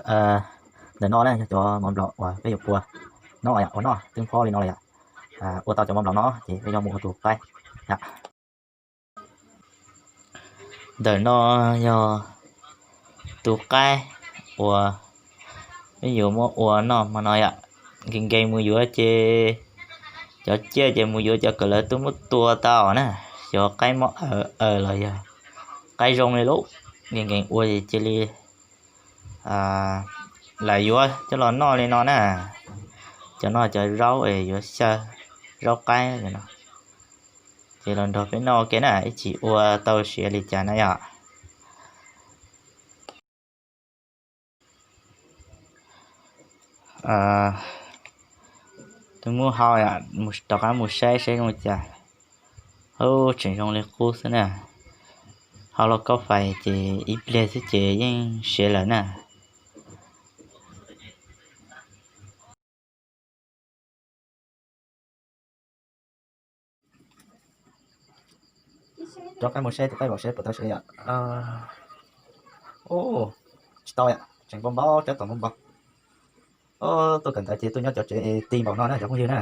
Ntawm no na yog cov mov nplaum uas peb yuav ua noj yom, ua noj twb phob li no lawm yom. Ua tau cov mov nplaum no ces peb yuav mus ua tus qaib yom. Ntawm no yog tus qaib uas peb yuav muab ua noj hmo no yom. Nkees nkees mus yuav ces cov ciaj ces mus yuav cov kom lawv twb muab tua tau na, xyov qaib mob aws aws los yog qaib zoo li lub. Nkees nkees ua ces cia li lam yuav coj los noj li no na. Cov no cov zaub es yuav xyaw, zaub qaib no. Ces los nrog peb noj ua ke na, ib chim ua tau siav li cas na yom. Twb muab hau, rov qab mus saib saib zoo li cas. Ub, tseem zoo li qub xwb na. Hau lauj kaub fais ces ib pliag xwb ces yeej siav lawm na. Rov qab mus saib tus qaib vauv saib puas tau siav yom. Ub, tsis tau yom, tseem npau npau, cov tom npau npau. Tuaj kawm ntawv ces tuaj nyob cov tsev ti npaum no na cov phooj ywg na.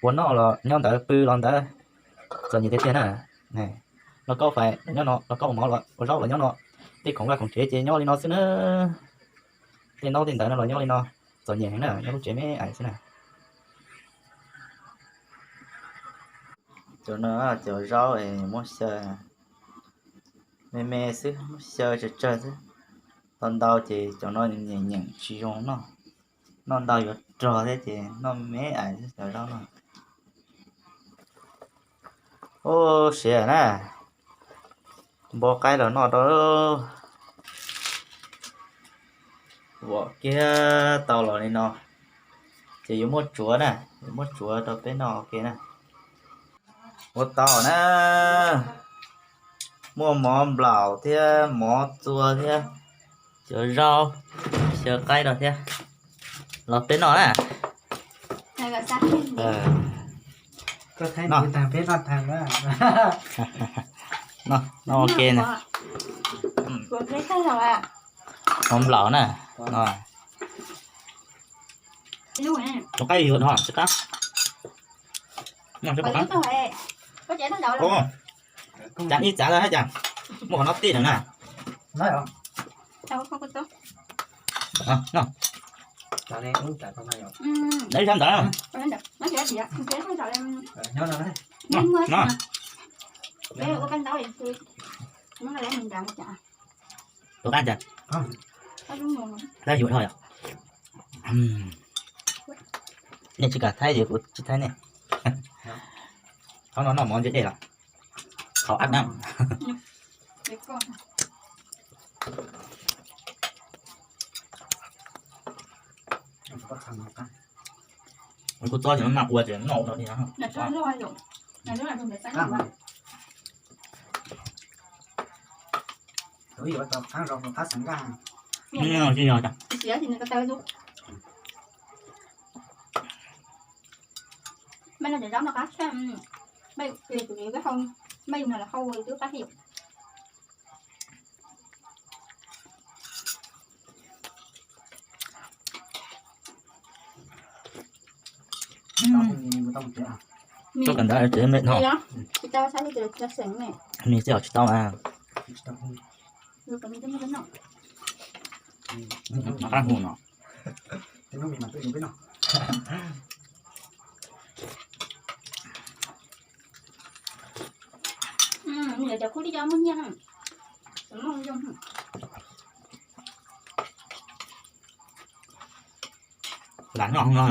Ua noj los nyob ntawd, pw los ntawd, txom nyem tiag tiag na. Lauj kaub fais nyob no, lauj kaub ua mov los ua zaub los nyob no, tej khoom vaj khoom tsev ces nyob li no xwb na. Tej ntaub tej ntawv no los nyob li no, txom nyem heev na, nyob lub tsev me ais xwb na. Cov no cov zaub es muab xyaw me me xwb, muab xyaw tsawg tsawg xwb. Tau ntau ces cov no nyeem nyeem tsis zoo noj, noj ntau yuav rog thiab ces noj me ais xwb cov zaub no. Ub, siav na, npau qaib los noj rau. Vom kiag tau los li no ces yuav muab tsuav na, yuav muab tsuav rau peb noj ua ke na. Ua tau na, muaj mov nplaum thiab mov txua thiab cov zaub, xyaw qaib rau thiab. Los peb noj na. Noj, noj ua ke na. Mov nplaum na. Tus qaib yuav dhau tsis qab. Cas ib txav lawm hab cas muaj qhov no tij lawm na. Noj, noj. Ib sab ntawd. Noj. Tus qaib cas, qaib yuav dhau yom. Nej tsis kam thaij ces kuv tsis thaij nej. Qhov no noj mov ntse dej los qhov ab na. Kuv txob ces maj ua ces noj ua no li no. Tuaj kawm ntawv tsev me no. Mis tsis tau mas. Qab hu no. Lam noj no.